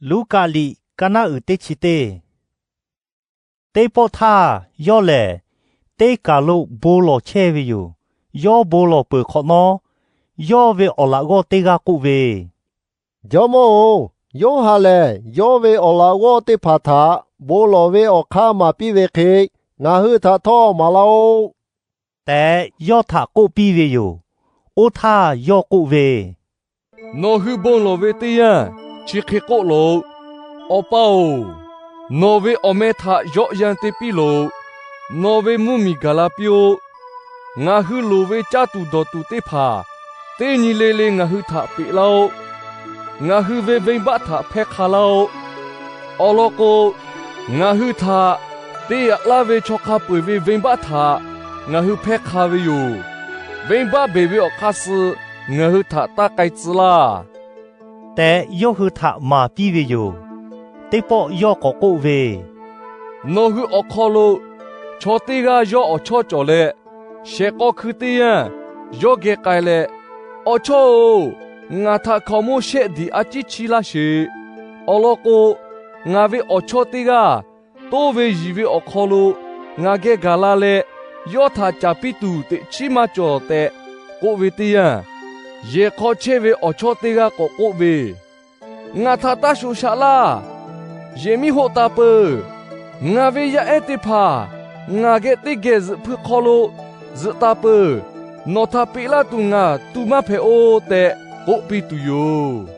Luˉkaꞈ liꞈ kaˇ naˉ uiˍ teˇ chi teˇ. Teˇ pawˆ htaˇ, yawˇ lehˬ teˇ kaˬ lo bon lawˬ chehˇ ve yoˬ. Yawˇ bon lawˬ peuˬ hk'awꞈ nawˉ, yawˇ ve awˬ laꞈ g'awˇ teˇ g'aˇ k'oˆ ve, Jawˇmawˇ-oˬ, Yoˇhanˬ lehˬ yawˇ ve awˬ laꞈ g'awˇ teˇ hpaˍ htaꞈ bon lawˬ ve awˬ hk'aˇ maˍ piˇ ve hk'e, ngaˬ hui htaꞈ htawˇ maˍ laˇ-oˆ tehꞈ, yawˇ htaꞈ k'oˆ piˇ ve yoˬ. Oˇ htaˇ yawˇ k'oˆ ve, Nawˬ hui bon lawˬ ve teˇ yanˇ, chi hk'e k'oˆ loˬ, Awˬ pa-oˬ, nawˬ ve awˬ meh htaꞈ yawˆ yan te piˇ loˬ. Nawˬ ve mvuhˇmiˬ gaˬ la piˇ-oˆ. Ngaˬ hui loˍ ve caˇ tuˬ dawˬ tuˬ teˇ hpaˍ teˇ nyi le le ngaˬ hui htaꞈ peꞈ laˇ-oˆ. Ngaˬ hui ve venˇbaˆ htaꞈ hpehˇ hk'a laˇ-oˆ. Awˬ lawn k'o, ngaˬ hui htaꞈ te yaꞈ laˇ ve chaw hk'a peu-eˬ ve venˇbaˆ htaꞈ ngaˬ hui hpehˇ hk'a ve yoˬ. Venˇbaˆ beˬ ve awˬ hk'aˇ suh ngaˬ hui htaꞈ taˇ k'ai tcuh laˇ tehꞈ, yawˇ hui htaꞈ maˍ piˇ ve yoˬ. Teˇ pawˆ yawˇ k'awꞈ k'oˆ ve, Nawˬ hui awˬ hk'aw lo chaw teˇ g'aˇ yawˇ awˬ chawˇ cawˬ leh, shehˍ k'aw hkui teˇ yanˇ yawˇ geh k'ai leh, Awˬ chawˇ-oˬ, ngaˬ htaꞈ hkaoˍmonˇ shehˆ diˍ a ciˉ chiˇ laˇ sheˍ. Awˬ lawn k'o, ngaˬ ve awˬ chawˇ teˇ g'aˇ toˇ ve yiˍ ve awˬ hk'aw lo ngaˬ geh gaˬ la leh, yawˇ htaꞈ caˍ piˇ tuˬ teꞈ chiˉ maˇ cawˬ tehꞈ k'oˆ ve teˇ yanˇ, yehˬ hk'aw chehˇ ve awˬ chawˇ teˇ g'aˇ k'awꞈ k'oˆ ve, Ngaˬ htaꞈ taˇ shoꞈ shaꞈ laˇ. Yehˬ miˉ hoˆ taˍ peuˬ. Ngaˬ ve yaˇ ehˉ teˇ hpaˍ ngaˬ geh teˇ geh zuhꞈ hpui hk'aw lo zuhꞈ taˍ peuˬ. Nawˬ htaꞈ peꞈ laˇ tuˬ ngaˬ tu maˇ hpehꞈ-oˬ tehꞈ k'oˆ piˇ tuˬ yoˬ.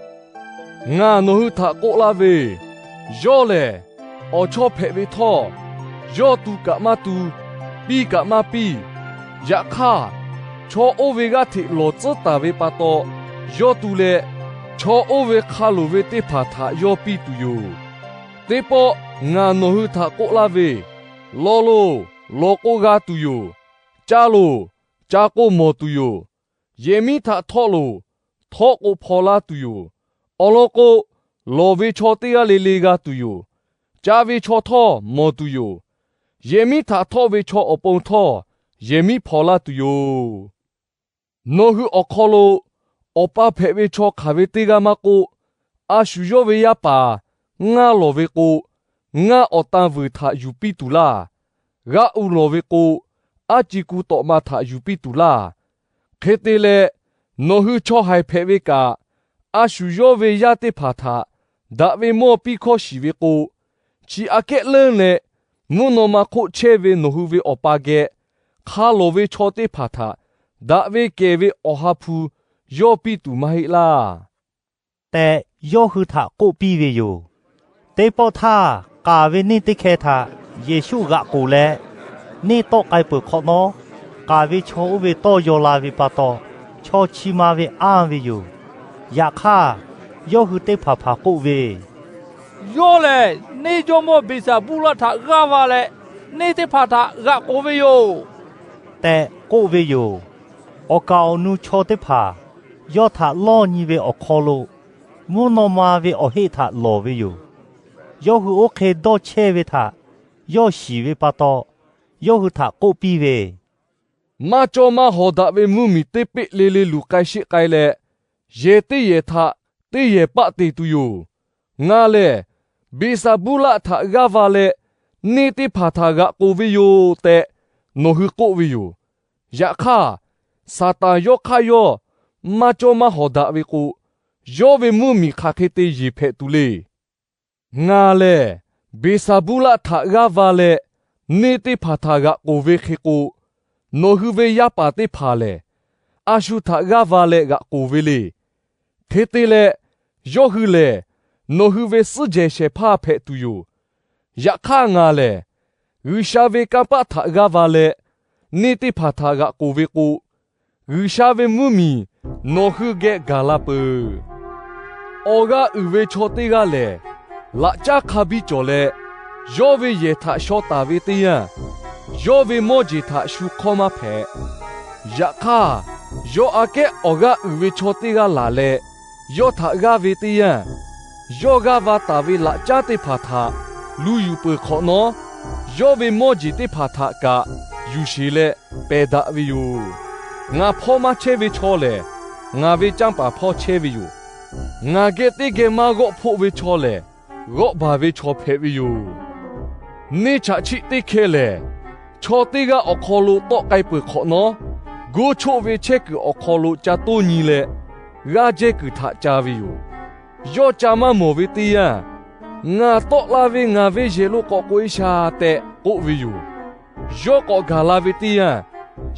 Ngaˬ nawˬ hui htaꞈ k'oˆ laˇ ve, yawˇ lehˬ awˬ chawˇ hpehꞈ ve htawˇ, yawˇ tu kaꞈ maˇ tu, piˇ kaꞈ maˇ piˇ. Yaꞈ hk'aˇ, chaw oˇ ve g'aˇ hteꞈ lawˬ tcuhˉ taˍ ve pa taw yawˇ tu leh, chaw oˇ ve hk'a loˍ ve teˇ hpaˍ htaꞈ yawˇ piˇ tuˬ yoˬ. Teˇ pawˆ ngaˬ nawˬ hui htaꞈ k'oˆ laˇ ve, Law loˬ, law k'o g'a tuˬ yoˬ. Ca loˬ, ca k'o mawˬ tuˬ yoˬ. Yehˬ miˉ htaꞈ htawˆ loˬ, htawˆ k'o hpaw laˇ tuˬ yoˬ. Awˬ lawn k'o, lawˬ ve chaw teˇ g'aˇ le le g'a tuˬ yoˬ. Ca ve chaw htawˇ mawˬ tuˬ yoˬ. Yehˬ miˉ htaꞈ htawˆ ve chaw awˬ pon htawˇ yehˬ miˉ hpaw laˇ tuˬ yoˬ. Nawˬ hui awˬ hk'aw lo awˬ pa hpehꞈ ve chaw hk'aˬ ve teˇ g'aˇ maˇ k'oˆ, a shu yawˇ ve yaˇ paˍ ngaˇ lawˬ ve k'o, ngaˇ awˬ tan vuiˬ htaꞈ yuˬ piˇ tuˬ laˇ. G'aˇ u lawˬ ve k'o, aˉ ci ku tawꞈ ma htaꞈ yuˬ piˇ tuˬ laˇ. Hk'e te leh, nawˬ hui chaw haiˬ hpehꞈ ve kaꞈ, a shu yawˇ ve yaˇ teˇ hpaˍ htaꞈ daꞈ ve mawˇ piˇ hkawˇ shiˍ ve k'o, chi aꞈ kehˉ leuˉ leh mvuhˇ naw ma hk'oˆ chehˇ ve nawˬ hui ve Awˬ pa geh hk'a lawˬ ve chaw teˇ hpaˍ htaꞈ daꞈ ve kehˬ ve Awˬ ha hpu yawˇ piˇ tuˬ maˇ heˆ laˇ tehꞈ, yawˇ hui htaꞈ k'oˆ piˇ ve yoˬ. Teˇ pawˆ htaˇ, k'aˍ ve neˇ teˇ hkeh htaꞈ Yeˍsuˆ g'aꞈ k'oˍ leh, neˇ tawˆ k'ai peuˬ hk'awꞈ nawˉ, k'aˍ ve chaw oˇ ve tawˇ yaw la ve pa taw, chaw chi ma ve anˇ ve yoˬ. Yaꞈ hk'aˇ, yawˇ hui teˇ hpaˍ hpaˍ k'oˆ ve, Yawˇ lehˬ neˇ jawˇmawˇ Beˍsaˍbuˇlaˆ htaꞈ g'aˇ va leh, neˇ teˇ hpaˍ htaꞈ g'aꞈ k'oˍ ve yoˬ tehꞈ k'oˆ ve yoˬ. Awˬ kaˍ awˬ nu chaw teˇ hpaˍ yawˇ htaꞈ lawˇ nyi ve awˬ hk'aw lo, mvuhˇ naw ma ve awˬ heˆ htaꞈ lawˬ ve yoˬ. Yawˇ hui oˇ hk'e dawˇ chehˇ ve htaꞈ yawˇ shiˍ ve pa taw, yawˇ hui htaꞈ k'oˆ piˇ ve, Maˇ cawˇ maˇ hawˍ daꞈ ve mvuhˇmiˬ teˇ peˆ le le luˬ k'ai sheˆ k'ai leh, yehˬ teˇ yehˬ htaꞈ teˇ yehˬ paˆ te tuˬ yoˬ. Ngaˬ lehˬ Beˍsaˍbuˇlaˆ htaꞈ g'aˇ va leh, neˇ teˇ hpaˍ htaꞈ g'aꞈ k'oˍ ve yoˬ tehꞈ nawˬ hui k'oˆ ve yoˬ. Yaꞈ hk'aˇ, Saˍtanˍ yawˇ hk'aˇ yawˇ maˇ cawˇ maˇ hawˍ daꞈ ve k'o, yawˇ ve mvuhˇmiˬ hk'aˬ hk'e te yeˬ hpehꞈ tuˬ le. Ngaˬ lehˬ Beˍsaˍbuˇlaˆ htaꞈ g'aˇ va leh neˇ teˇ hpaˍ htaꞈ g'aꞈ k'oˍ ve hk'e k'o, nawˬ hui ve yaˇ paˍ teˇ hpaˍ lehˬ, a shu htaꞈ g'aˇ va leh g'aꞈ k'oˍ ve le. Hk'e te leh, yawˇ hui lehˬ nawˬ hui ve suhˉ jehˬ shehˍ hpaˇ hpehꞈ tuˬ yoˬ. Yaꞈ hk'aˇ ngaˬ lehˬ, G'uiˬsha ve kanˇ paˆ htaꞈ g'aˇ va leh neˇ teˇ hpaˍ htaꞈ g'aꞈ k'oˍ ve k'o, G'uiˬsha ve mvuhˇmiˬ nawˬ hui geh gaˬ la peuˬ. Awˬ g'aˇ uiˍ ve chaw teˇ g'aˇ lehˬ, laꞈ caˉ hk'a biˇ cawˬ leh, yawˇ ve yehˬ htaꞈ shaw taˍ ve teˇ yanˇ, yawˇ ve mawˇ jeˬ htaꞈ shu hk'awˇ maˇ hpehꞈ. Yaꞈ hk'aˇ, yawˇ aꞈ kehˉ awˬ g'aˇ uiˍ ve chaw teˇ g'aˇ laˬ leh, yawˇ htaꞈ g'aˇ ve teˇ yanˇ, yawˇ g'aˇ va taˍ ve laꞈ caˉ teˇ hpaˍ htaꞈ lu yuˬ peuˬ hk'awꞈ nawˉ, yawˇ ve mawˇ jeˬ teˇ hpaˍ htaꞈ kaꞈ yuˬ sheˍ leh pehˬ daꞈ ve yoˬ. Ngaˬ hpawˇ maˇ chehˇ ve chaw lehˬ, ngaˬ ve canˇ paˍ hpawˇ chehˇ ve yoˬ. Ngaˬ geh teˇ geh maˇ g'awˆ hpoˆ ve chaw lehˬ, g'awˆ baˬ ve chaw hpehꞈ ve yoˬ. Neˇ chaꞈ chiˆ teˇ hkeh lehˬ, chaw teˇ g'aˇ awˬ hk'aw lo tawˆ k'ai peuˬ hk'awꞈ nawˉ, goˇ choˆ ve chehˇ kuiˬ awˬ hk'aw lo ca toˇ nyi leh, g'aˇ jehˇ kuiˬ htaꞈ ca ve yoˬ. Yawˇ ca maˇ mawˬ ve teˇ yanˇ, Ngaˬ tawˆ la ve ngaˬ ve yehˬ lo k'awꞈ k'oꞈ-e shaˍ tehꞈ k'oˆ ve yoˬ. Yawˇ k'awꞈ gaˬ la ve teˇ yanˇ,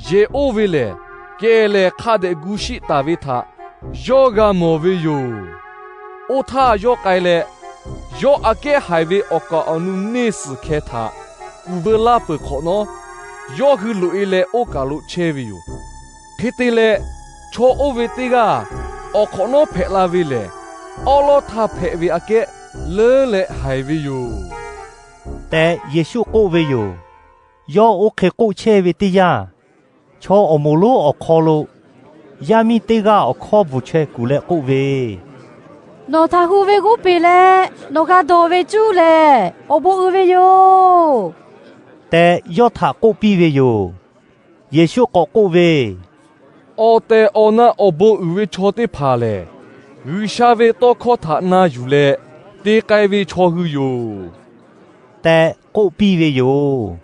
yehˬ oˇ ve lehˬ, kehˬ lehˬ hk'a dehꞈ gu shiˆ taˍ ve htaꞈ yawˇ g'a mawˬ ve yoˬ. Oˇ htaˇ yawˇ k'ai leh, yawˇ aꞈ kehˉ haiˬ ve awˬ kaˍ awˬ nu neˇ suhˍ hkeh htaꞈ kuˬ veu laˇ peuˬ hk'awꞈ nawˉ, yawˇ hui loꞈ-e leh oˇ kaˬ lo chehˇ ve yoˬ. Hk'e te leh, chaw oˇ ve teˇ g'aˇ awˬ hk'awꞈ nawˉ hpehꞈ la ve lehˬ, awˉ lawˉ htaˇ hpehꞈ ve aꞈ kehˉ leuˉ leh haiˬ ve yoˬ tehꞈ Yeˍsuˆ k'oˆ ve yoˬ. Yawˇ oˇ hk'e k'oˆ chehˇ ve teˇ yanˇ, chaw awˬ moˍ lonˉ awˬ hk'aw lo yaˇ miˇ teˇ g'aˇ awˬ hkawˇ bvuhˬ chaweh kuˬ leh k'oˆ ve, Nawˬ htaꞈ hu ve g'oˇ peˬ leh nawˬ g'a dawˬ ve cuˇ lehˬ, awˬ bon uiˍ ve yoˬ tehꞈ yawˇ htaꞈ k'oˆ piˇ ve yoˬ. Yeˍsuˆ k'awꞈ k'oˆ ve, Awˬ tehˬ awˬ na awˬ bon uiˍ ve chaw teˇ hpaˍ lehˬ, G'uiˬsha ve tawˇ hkawˇ htaꞈ na yuˬ leh te k'ai ve chaw hui yoˬ tehꞈ k'oˆ piˇ ve yoˬ.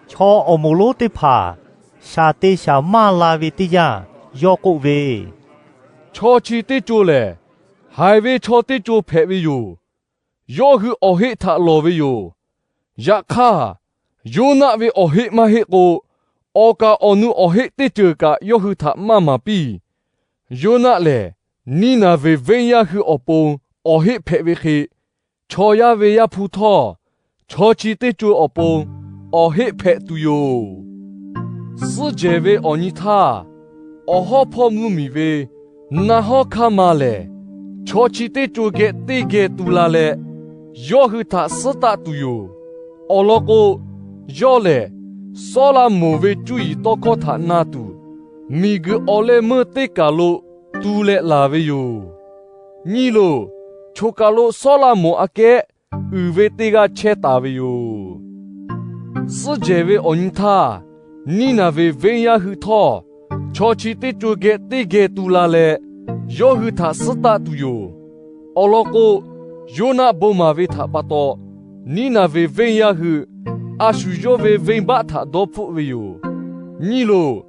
Chaw awˬ moˍ lonˉ teˇ hpaˍ shaˍ te shaˍ maˇ la ve teˇ yanˇ, yawˇ k'oˆ ve, Chaw chi teˇ co lehˬ, haiˬ ve chaw teˇ co hpehꞈ ve yoˬ. Yawˇ hui awˬ heˆ htaꞈ lawˬ ve yoˬ. Yaꞈ hk'aˇ, Yoˇnaˆ ve awˬ heˆ maˇ heˆ k'o, awˬ kaˍ awˬ nu awˬ heˆ teˇ ceuˬ kaꞈ yawˇ hui htaꞈ maˇ maˍ piˇ. Yoˇnaˆ lehˬ, Niˇnaˍveˍ venˇ yaˇ hui awˬ pon awˬ heˆ hpehꞈ ve hk'e, chaw yaˇ ve Yaˇ hpu htawˇ, chaw chi teˇ co awˬ pon awˬ heˆ hpehꞈ tuˬ yoˬ. Suhˉ jehˬ ve awˬ nyi htaˇ, awˬ hawˉ hpawˇ mvuhˇ miˬ ve naˆ hawˉ hkaˇ ma lehˬ, chaw chi teˇ co geh teˇ geh tu la leh, yawˇ hui htaꞈ suhˉ taˆ tuˬ yoˬ. Awˬ lawn k'o, yawˇ lehˬ Sawˉlaꞈmonˍ ve cuˇ yiˍ tawˇ hkawˇ htaꞈ na tuˬ, miˬguiˬ awˬ leh meuˇ teˇ kaˬ lo tu leh laˬ ve yoˬ. Nyi loˬ, choˬ kaˬ lo Sawˉlaꞈmonˍ aꞈ kehˉ uiˍ ve teˇ g'aˇ chehˇ taˍ ve yoˬ. Suhˉ jehˬ ve awˬ nyi htaˇ, Niˇnaˍveˍ venˇ yaˇ hui htawˇ, chaw chi teˇ co geh teˇ geh tu la leh, yawˇ hui htaꞈ suhˉ taˆ tuˬ yoˬ. Awˬ lawn k'o, Yoˇnaˆ bon maˍ ve htaꞈ pa taw, Niˇnaˍveˍ venˇ yaˇ hui a shu yawˇ ve venˇbaˆ htaꞈ dawˇ hpfuhˆ ve yoˬ. Nyi loˬ,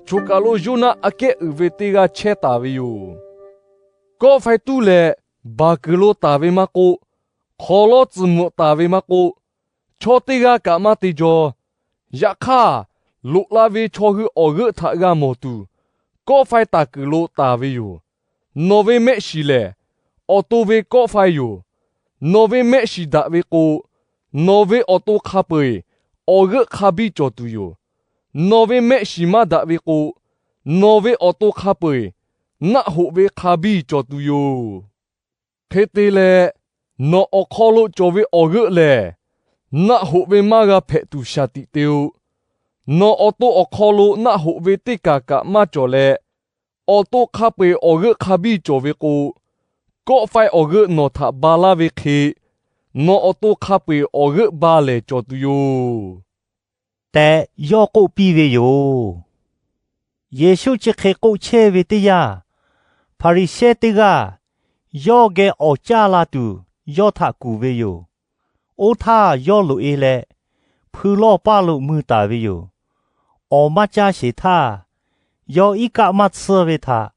choˬ kaˬ lo Yoˇnaˆ aꞈ kehˉ uiˍ ve teˇ g'aˇ chehˇ taˍ ve yoˬ. Kawˆ faiˇ tuˉ leh baˬ kuiˬ lo taˍ ve maˇ k'oˆ, hk'awˍ lawˇ tcuhˍ mvuhꞈ taˍ ve maˇ k'oˆ, chaw teˇ g'aˇ kaꞈ maˇ te jaw. Yaꞈ hk'aˇ, loꞈ la ve chaw hui awˬ g'euˆ htaꞈ g'a mawˬ tuˬ, kawˆ faiˇ taˍ kuiˬ lo taˍ ve yoˬ. Nawˬ ve mehˆ shiˍ lehˬ, awˬ to ve kawˆ faiˇ yoˬ. Nawˬ ve mehˆ shiˍ daꞈ ve k'o, nawˬ ve awˬ to hk'a peu-eˬ awˬ g'euˆ hk'a biˇ cawˬ tuˬ yoˬ. Nawˬ ve mehˆ shiˍ maˇ daꞈ ve k'o, nawˬ ve awˬ to hk'a peu-eˬ naˆ hoꞈ ve hk'a biˇ cawˬ tuˬ yoˬ. Hk'e te leh, nawˬ awˬ hk'aw lo cawˬ ve awˬ g'euˆ lehˬ, naˆ hoꞈ ve maˇ g'a hpehꞈ tuˬ shaˍ tiꞈ te-o. Nawˬ awˬ to awˬ hk'aw lo naˆ hoꞈ ve teˇ kaˬ kaꞈ maˇ cawˬ leh, awˬ to hk'a peu-eˬ awˬ g'euˆ hk'a biˇ cawˬ ve k'o, kawˆ faiˇ awˬ g'euˆ nawˬ htaꞈ ba laˇ ve hk'e, nawˬ awˬ to hk'a peu-eˬ awˬ g'euˆ ba lehˬ cawˬ tuˬ yoˬ tehꞈ yawˇ k'oˆ piˇ ve yoˬ. Yeˍsuˆ chi hk'e k'oˆ chehˇ ve teˇ yanˇ, Hpaˍriˍsehˇ teˇ g'aˇ yawˇ geh awˍ caˇ la tuˬ yawˇ htaꞈ kuˬ ve yoˬ. Oˇ htaˇ yawˇ loꞈ-e leh, hpui lawˇ paˇ lo mui taˍ ve yoˬ. Awˬ maˇ caˇ sheˍ htaˇ, yawˇ iˉ kaˆ maˇ tsuhˇ ve htaꞈ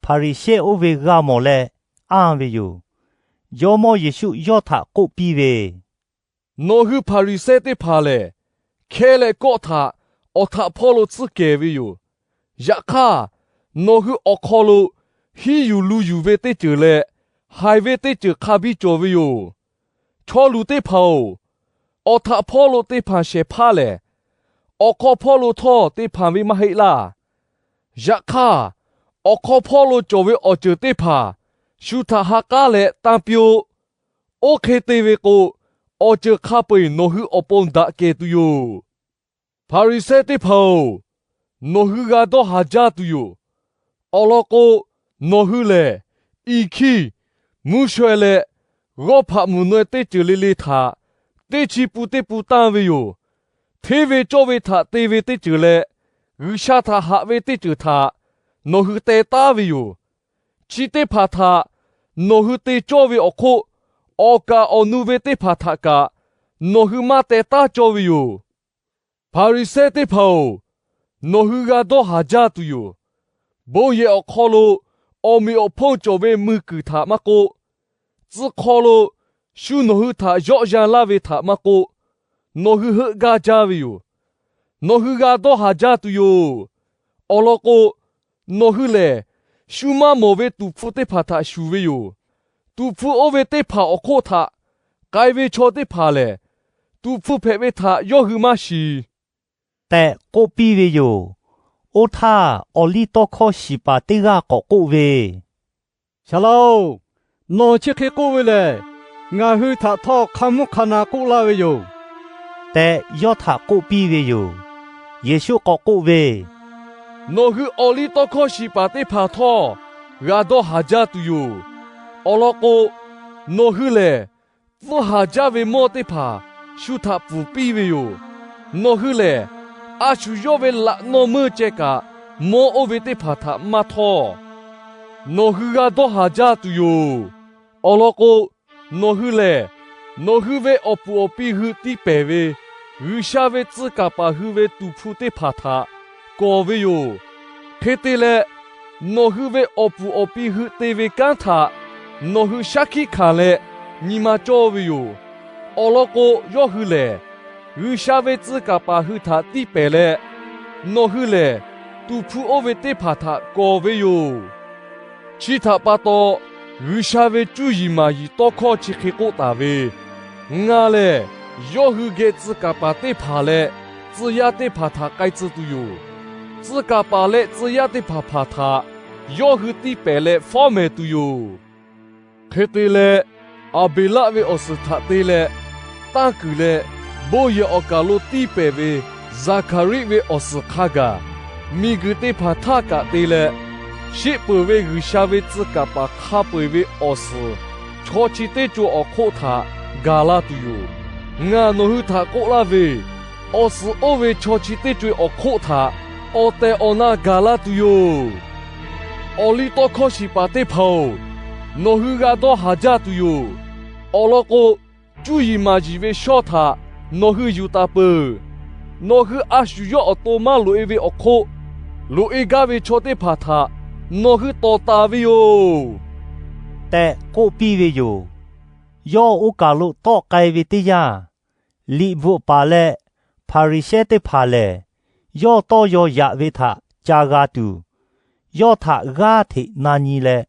Hpaˍriˍsehˇ oˇ ve g'a mawˬ leh anˇ ve yoˬ. Jawˇmawˇ Yeˍsuˆ yawˇ htaꞈ k'oˆ piˇ ve, Nawˬ hui Hpaˍriˍsehˇ teˇ hpaˍ lehˬ, hkehˇ leh kawˆ htaꞈ awˬ htaꞈ hpawˇ lo tsuhˇ kehˬ ve yoˬ. Yaꞈ hk'aˇ, nawˬ hui awˬ hk'aw lo hiˉ yuˬ lu yuˬ ve teˇ ceuˬ leh haiˬ ve teˇ ceuˬ hk'a biˇ cawˬ ve yoˬ. Chaw luˬ teˇ hpaˍ-oˬ, awˬ htaꞈ hpawˇ lo teˇ hpaˍ shehˍ hpaˇ lehˬ, awˬ hk'aw hpawˇ lo htawˇ teˇ hpaˍ ve maˇ heˆ laˇ. Yaꞈ hk'aˇ, awˬ hk'aw hpawˇ lo cawˬ ve awˬ ceuˬ teˇ hpaˍ shu htaꞈ ha k'aˉ leh tanˇ piˇ-oˆ. Oˇ hk'e te ve k'o, awˬ ceuˬ hk'a peu-eˬ nawˬ hui awˬ pon daꞈ kehˬ tuˬ yoˬ. Hpaˍriˍsehˇ teˇ hpaˍ-oˬ, nawˬ hui g'a dawˇ haˍ jaˇ tuˬ yoˬ. Awˬ lawn k'o, nawˬ hui lehˬ, iˍ hkiˇ, mvuhˇ shaweh leh g'awˇ hpaꞈ mvuhˬ naweh teˇ ceuˬ le le htaꞈ teˇ chi pun teˇ pun tanˇ ve yoˬ. Hteˇ ve cawˇ ve htaꞈ te ve teˇ ceuˬ leh G'uiˬsha htaꞈ haꞈ ve teˇ ceuˬ htaꞈ nawˬ hui teh taˉ ve yoˬ. Chi teˇ hpaˍ htaꞈ nawˬ hui te cawˇ ve awˬ hk'oˆ, awˬ kaˍ awˬ nu ve teˇ hpaˍ htaꞈ kaꞈ nawˬ hui maˇ teh taˉ cawˇ ve yoˬ. Hpaˍriˍsehˇ teˇ hpaˍ-oˬ, nawˬ hui g'a dawˇ haˍ jaˇ tuˬ yoˬ. Bon yehˬ awˬ hk'aw lo awˬ meꞈ awˬ hponˇ cawˬ ve mui kuiˬ htaꞈ maˇ k'oˆ, tcuh hk'aw lo shu nawˬ hui htaꞈ yawˆ yan laˇ ve htaꞈ maˇ k'oˆ, nawˬ hui heuˆ gaˇ jaˇ ve yoˬ. Nawˬ hui g'a dawˇ haˍ jaˇ tuˬ yoˬ. Awˬ lawn k'o, nawˬ hui lehˬ shu maˇ mawˬ ve tuˍ hpfuh teˇ hpaˍ htaꞈ shuˍ ve yoˬ. Tuˍ hpfuh oˇ ve teˇ hpaˍ awˬ hk'oˆ htaꞈ k'ai ve chaw teˇ hpaˍ lehˬ, tuˍ hpfuh hpehꞈ ve htaꞈ yawˇ hui maˇ shiˍ tehꞈ k'oˆ piˇ ve yoˬ. Oˇ htaˇ, awˬliˇtawˇhkawˇ shiˍ paˍ teˇ g'aˇ k'awꞈ k'oˆ ve, Saˍ laꞈ-oˬ, nawˬ chi hk'e k'oˆ ve lehˬ, ngaˬ hui htaꞈ htawˇ hk'a mvuhˇ hk'a na k'oˆ laˇ ve yoˬ tehꞈ yawˇ htaꞈ k'oˆ piˇ ve yoˬ. Yeˍsuˆ k'awꞈ k'oˆ ve, Nawˬ hui awˬliˇtawˇhkawˇ shiˍ paˍ teˇ hpaˍ htawˇ g'a dawˇ haˍ jaˇ tuˬ yoˬ. Awˬ lawn k'o, nawˬ hui lehˬ tcuhˇ haˍ jaˇ ve mawˇ teˇ hpaˍ shu htaꞈ pfuhˍ piˇ ve yoˬ. Nawˬ hui lehˬ, a shu yawˇ ve laꞈ nawˇ meuˇ ceh kaꞈ mawˇ oˇ ve teˇ hpaˍ htaꞈ maˇ htawˇ, nawˬ hui g'a dawˇ haˍ jaˇ tuˬ yoˬ. Awˬ lawn k'o, nawˬ hui lehˬ nawˬ hui ve awˬ puˍ awˬ pi hui tiˇ pehˍ ve G'uiˬsha ve tcuh kaˍ paˍ hui ve tuˍ hpfuh teˇ hpaˍ htaꞈ kawˬ ve yoˬ. Hk'e te leh, nawˬ hui ve awˬ puˍ awˬ pi hui te ve kanˉ htaꞈ nawˬ hui shaˉ hkiˆ hkanˍ leh nyi ma cawˇ ve yoˬ. Awˬ lawn k'o, yawˇ hui lehˬ G'uiˬsha ve tcuh kaˍ paˍ hui htaꞈ tiˇ pehˍ leh, nawˬ hui lehˬ tuˍ hpfuh oˇ ve teˇ hpaˍ htaꞈ kawˬ ve yoˬ. Chi htaꞈ pa taw, G'uiˬsha ve cuˇ yiˍ maˍ yiˍ tawˇ hkawˇ chi hk'e k'oˆ taˍ ve, Ngaˬ lehˬ yawˇ hui geh tcuh kaˍ paˍ teˇ hpaˍ leh tcuh yaˇ teˇ hpaˍ htaꞈ k'ai tcuh tuˬ yoˬ. Tcuh kaˍ paˍ leh tcuh yaˇ teˇ hpaˍ hpaˍ htaꞈ yawˇ hui tiˇ pehˍ leh fawˉ mehˍ tuˬ yoˬ. Hk'e te leh, Aˍbeˍlaˆ ve awˬ suhˍ htaꞈ te leh tanˇ kuiˬ leh, bon yehˬ awˬ kaˍ lo tiˇ pehˍ ve Zaˍhkaˍriˆ ve awˬ suhˍ hk'a gaˬ, miˬguiˬ teˇ hpaˍ htaˇ kaꞈ te leh, sheˆ peuˬ ve G'uiˬsha ve tcuh kaˍ paˍ hk'a peu-eˬ ve awˬ suhˍ chaw chi teˇ co awˬ hk'oˆ htaꞈ gaˬ la tuˬ yoˬ. Ngaˬ nawˬ hui htaꞈ k'oˆ laˇ ve, awˬ suhˍ oˇ ve chaw chi teˇ co-e awˬ hk'oˆ htaꞈ awˬ tehˬ awˬ na gaˬ la tuˬ yoˬ. Awˬliˇtawˇhkawˇ shiˍ paˍ teˇ hpaˍ-oˬ, nawˬ hui g'a dawˇ haˍ jaˇ tuˬ yoˬ. Awˬ lawn k'o, cuˇ yiˍ maˍ yiˍ ve shawˇ htaꞈ nawˬ hui yuˬ taˍ peuˬ. Nawˬ hui a shu yawˇ awˬ to maˇ loꞈ-e ve awˬ hk'oˆ, loꞈ-e gaˇ ve chaw teˇ hpaˍ htaꞈ nawˬ hui tawˍ taˍ ve yoˬ tehꞈ k'oˆ piˇ ve yoˬ. Yawˇ oˇ kaˬ lo tawˆ k'ai ve teˇ yanˇ, liꞈ bvuhꞈ paˍ leh Hpaˍriˍsehˇ teˇ hpaˍ lehˬ, yawˇ tawˇ yaw yaꞈ ve htaꞈ ca g'a tuˬ, yawˇ htaꞈ g'aˇ hteꞈ na nyi leh